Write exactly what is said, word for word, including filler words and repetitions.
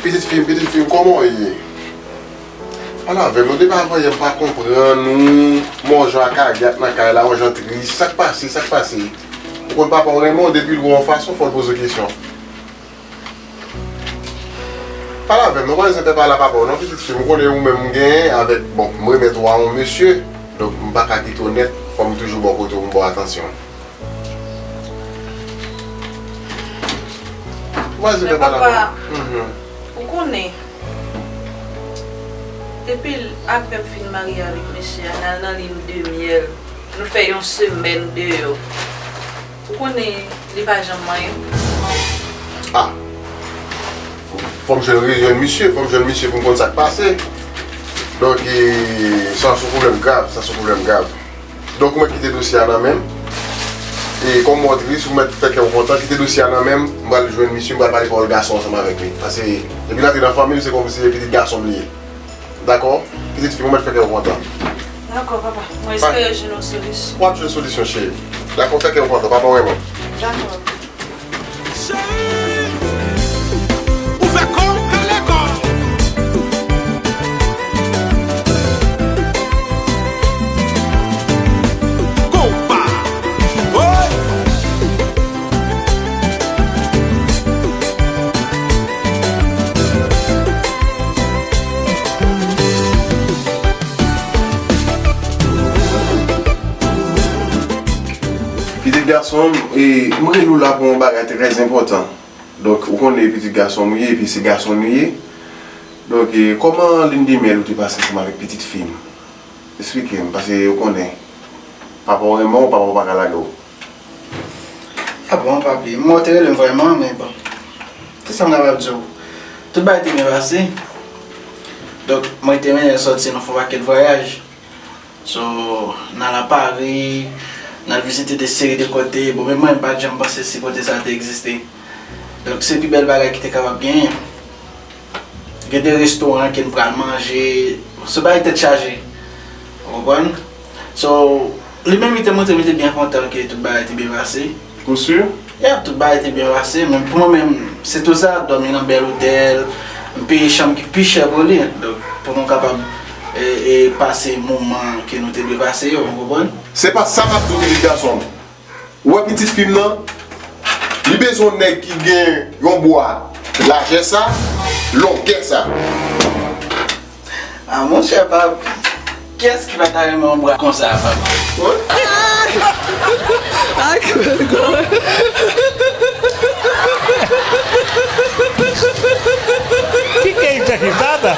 Pitit fi m, pitit fi m, kòman w ye? Pale avè m non, depi avan yè m pa konprann ou, m wè w jan ak agyat nan kay la, w jan tris, sa k pase, sa k pase? Ou konn papa w renmen w, depi l wè w yon fason, fò l poze w kesyon. Pale avè m non, pa bezwen fè pale a papa w non, pitit fi m, ou konnen ou menm m genyen avèk, bon, m remèt ou a yon mesye, donk m pa ka kite w nèt, fò m toujou bò kote w, m ba w atansyon. Ou pa bezwen fè pale a papa w. Ou konnen, depi l, apre m fin marye avèk mesye a, n al nan line de miel, nou fè yon semèn deyò. Ou konnen, li pa janm manyen m. Ah! Fò m jwenn, jwenn misye, fò m jwenn misye pou m konn sa k pase. Donk, e, sa se yon pwoblèm grav, sa se yon pwoblèm grav. Donk, ou mèt kite dosye a nan men m. E kòm mwen tris, ou mèt fè kè w kontan, kite dosye a nan men m. M pral jwenn misye, m pral pale pawòl gason ansanm avèk li. Paske, depi l antre nan fanmi m, se kòmsi se pitit gason m li ye. Dakò? Pitit fi m, ou mèt fè kè w kontan. Dakò, papa. Mwen espere jwenn yon solisyon. W ap jwenn solisyon, cheri. Dakò, fè kè w kontan. Papa w renmen w. Dakò. Cheri, ou fè kò m kale kò. Konpa. Oy! Pitit gason m, e, m rele w la pou yon bagay trè enpòtan. Donk, ou konnen pitit gason m ou ye, epi se gason nou ye. Donk, e, kòman line de miel ou te pase ansanm avèk pitit fi m? Esplike m, paske ou konnen, papa w renmen w, papa w pa ka lage w. Ah bon, papi, m wè w te rele m vrèman, men bon. Kisa m kapab di w? Tout bagay te byen pase. Donk, mwen te mennen l sòti, nou fè yon pakèt vwayaj. So, n al a Pari, n al vizite de seri de kote. Bon, menm mwen, m pa t janm panse si kote sa a te egziste. Donk, se pi bèl bagay ki te kapab genyen. Gen de restoran ke n pral manje. Se bagay tèt chaje. Ou konprann? So, li menm, li te montre m li te byen kontan ke tout bagay te byen pase. Ou si? Yeah, tout bagay te byen pase. Men pou mwen menm, se tou sa, dòmi nan bèl otèl, m peye chanm ki pi chè pou li. Donk, pou nou kapab, e, e, pase moman ke nou te dwe pase yo, ou konprann? Se pa sa m ap di w, pitit gason m. Ou wè pitit fi m nan? Li bezwen yon nèg ki gen yon bwa lajè sa, longè sa. Ah, monchè, pap, kiyès ki pa ta renmen yon bwa konsa, pap? Wi. Ah, ki bèl gòl. Ki keyte ki tata?